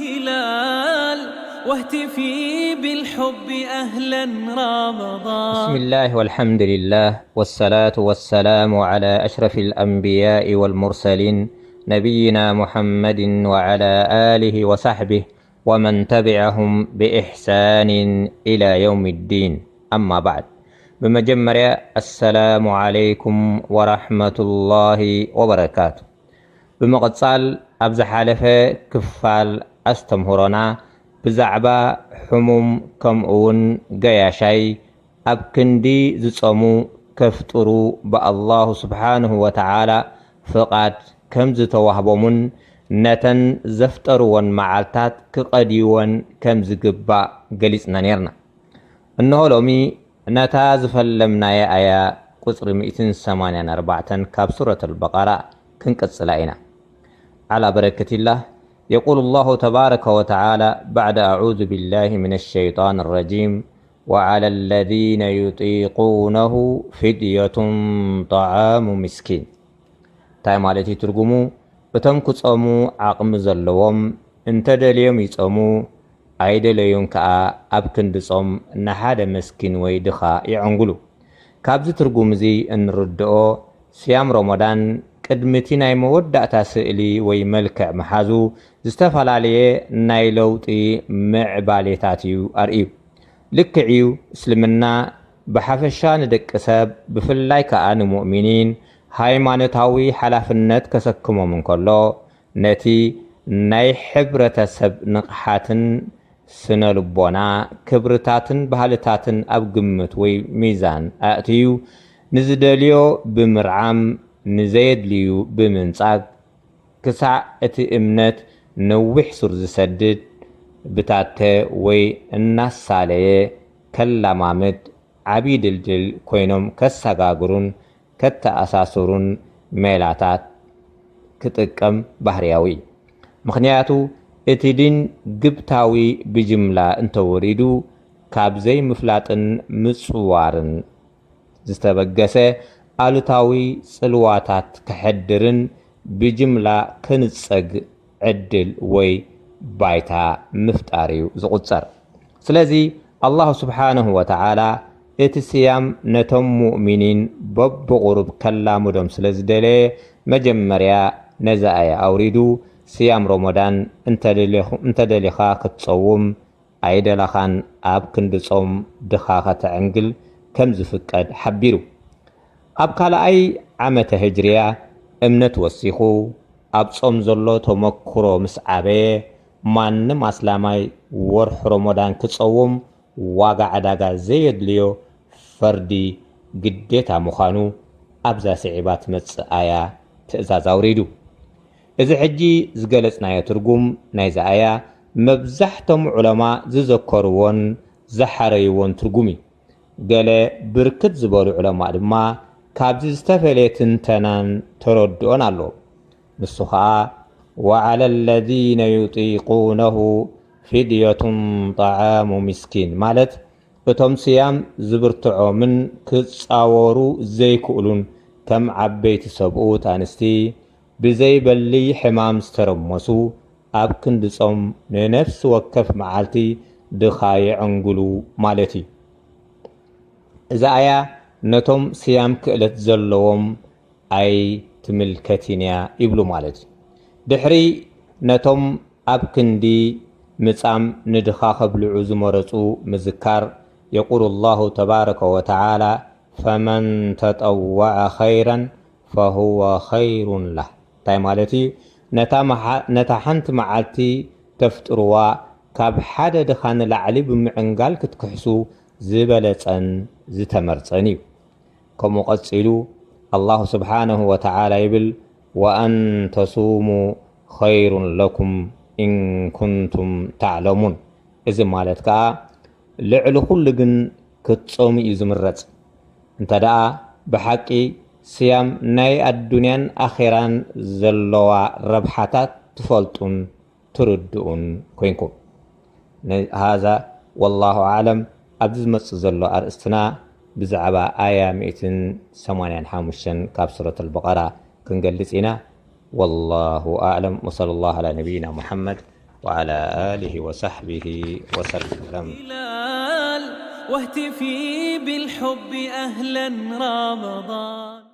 هلال واهتفي بالحب أهلا رمضان. بسم الله والحمد لله والصلاة والسلام على أشرف الأنبياء والمرسلين نبينا محمد وعلى آله وصحبه ومن تبعهم بإحسان إلى يوم الدين. أما بعد. بمجمريا السلام عليكم ورحمة الله وبركاته. ብምቕጻል ኣብ ዝሓለፈ ክፋል ኣስተምህሮና ብዛዕባ ሕሙም ከምኡውን ገያሻይ ኣብ ክንዲ ዝጸሙ ከፍጥሩ ብኣላሁ ስብሓንሁ ወተዓላ ፍቓድ ከም ዝተዋህቦምን ነተን ዘፍጠርወን መዓልታት ክቐድይወን ከም ዝግባእ ገሊጽና ኔርና። እንሆ ሎሚ ነታ ዝፈለምናያ ኣያ ቁጽሪ ሚእትን ሰማንያን ኣርባዕተን ካብ ሱረት ኣልበቀራ ክንቅጽላ ኢና። ዓላ በረከቲላህ የቁሉ ላሁ ተባረከ ወተዓላ ባዕደ ኣዑዙ ቢላሂ ሚነ ሸይጣን ረጂም ወዓላ ለዚነ ዩጢቁነሁ ፊድየቱን ጠዓሙ ምስኪን። እንታይ ማለት እዩ ትርጉሙ? እቶም ክጾሙ ዓቕሚ ዘለዎም እንተ ደልዮም ይጾሙ፣ ኣይደለዩን ከኣ ኣብ ክንዲ ጾም ንሓደ መስኪን ወይ ድኻ ይዕንግሉ። ካብዚ ትርጉም እዚ እንርድኦ፣ ስያም ሮሞዳን ቅድሚ እቲ ናይ መወዳእታ ስእሊ ወይ መልክዕ ምሓዙ ዝተፈላለየ ናይ ለውጢ ምዕባሌታት እዩ ኣርእዩ። ልክዕ እዩ፣ እስልምና ብሓፈሻ ንደቂ ሰብ ብፍላይ ከኣ ንሙእሚኒን ሃይማኖታዊ ሓላፍነት ከሰክሞም እንከሎ፣ ነቲ ናይ ሕብረተሰብ ንቕሓትን ስነ ልቦና ክብርታትን ባህልታትን ኣብ ግምት ወይ ሚዛን ኣእትዩ ንዝደልዮ ብምርዓም ንዘየድልዩ ብምንጻግ ክሳዕ እቲ እምነት ነዊሕ ሱር ዝሰድድ ብታተ ወይ እናሳለየ ከላማምድ ዓብዪ ድልድል ኮይኖም ከሰጋግሩን ከተኣሳስሩን ሜላታት ክጥቀም ባህርያዊ እዩ። ምኽንያቱ እቲ ዲን ግብታዊ ብጅምላ እንተወሪዱ ካብ ዘይምፍላጥን ምጽዋርን ዝተበገሰ ኣሉታዊ ጽልዋታት ከሕድርን ብጅምላ ክንጸግ ዕድል ወይ ባይታ ምፍጣር እዩ ዝቑጸር። ስለዚ ኣላሁ ስብሓነሁ ወተዓላ እቲ ስያም ነቶም ሙእሚኒን በብቑሩብ ከላምዶም ስለ ዝደለየ መጀመርያ ነዚ ኣያ ኣውሪዱ ስያም ሮሞዳን እንተደሊኹ- እንተደሊኻ ክትጸውም ኣይደለኻን ኣብ ክንዲ ጾም ድኻ ከተዕንግል ከም ዝፍቀድ ሓቢሩ። ኣብ ካልኣይ ዓመተ ህጅርያ እምነት ወሲኹ ኣብ ጾም ዘሎ ተመክሮ ምስ ዓበየ ማንም ኣስላማይ ወርሒ ሮሞዳን ክጸውም ዋጋ ዕዳጋ ዘየድልዮ ፈርዲ ግዴታ ምዃኑ ኣብዛ ስዒባ ትመጽእ ኣያ ትእዛዝ ኣውሪዱ። እዚ ሕጂ ዝገለጽናዮ ትርጉም ናይዛ ኣያ መብዛሕቶም ዑለማ ዝዘከርዎን ዝሓረይዎን ትርጉም እዩ። ገለ ብርክት ዝበሉ ዑለማ ድማ ካብዚ ዝተፈለየ ትንተናን ተረድኦን ኣለዎም። ንሱ ኸኣ ወዓላ ለዚነ ዩጢቁነሁ ፊድየቱን ጠዓሙ ምስኪን ማለት እቶም ስያም ዝብርትዖምን ክጻወሩ ዘይክእሉን ከም ዓበይቲ ሰብኡት ኣንስቲ ብዘይበሊ ሕማም ዝተረመሱ ኣብ ክንዲ ጾም ንነፍሲ ወከፍ መዓልቲ ድኻ የዕንግሉ ማለት እዩ። እዛ ኣያ ነቶም ስያም ክእለት ዘለዎም ኣይትምልከትን እያ ይብሉ ማለት እዩ። ድሕሪ ነቶም ኣብ ክንዲ ምጻም ንድኻ ከብልዑ ዝመረጹ ምዝካር የቁሉ ላሁ ተባረከ ወተዓላ ፈመን ተጠወዐ ኸይረን ፈሁወ ኸይሩን ላህ። እንታይ ማለት እዩ? ነታ መሓ- ነታ ሓንቲ መዓልቲ ተፍጥርዋ ካብ ሓደ ድኻ ንላዕሊ ብምዕንጋል ክትክሕሱ ዝበለጸን ዝተመርጸን እዩ። ከምኡ ቀጺሉ ኣላሁ ስብሓነሁ ወተዓላ ይብል ወኣን ተሱሙ ኸይሩን ለኩም ኢን ኩንቱም ተዕለሙን። እዚ ማለት ከኣ ልዕሊ ኩሉ ግን ክትጾሙ እዩ ዝምረጽ። እንተ ደኣ ብሓቂ ስያም ናይ ኣዱንያን ኣኼራን ዘለዋ ረብሓታት ትፈልጡን ትርድኡን ኮይንኩም። ሃዛ ወላሁ ኣዕለም ኣብዚ ዝመጽእ ዘሎ ኣርእስትና ብዛዕባ ኣያ ሚእትን ሰማንያን ሓሙሽተን ካብ ሱረት ኣልበቐራ ክንገልጽ ኢና። ወላሁ ኣዕለም ወሰለ ላሁ ዓላ ነቢይና ሙሓመድ። وعلى آله وصحبه وسلم. هلال واهتفي بالحب أهلا رمضان.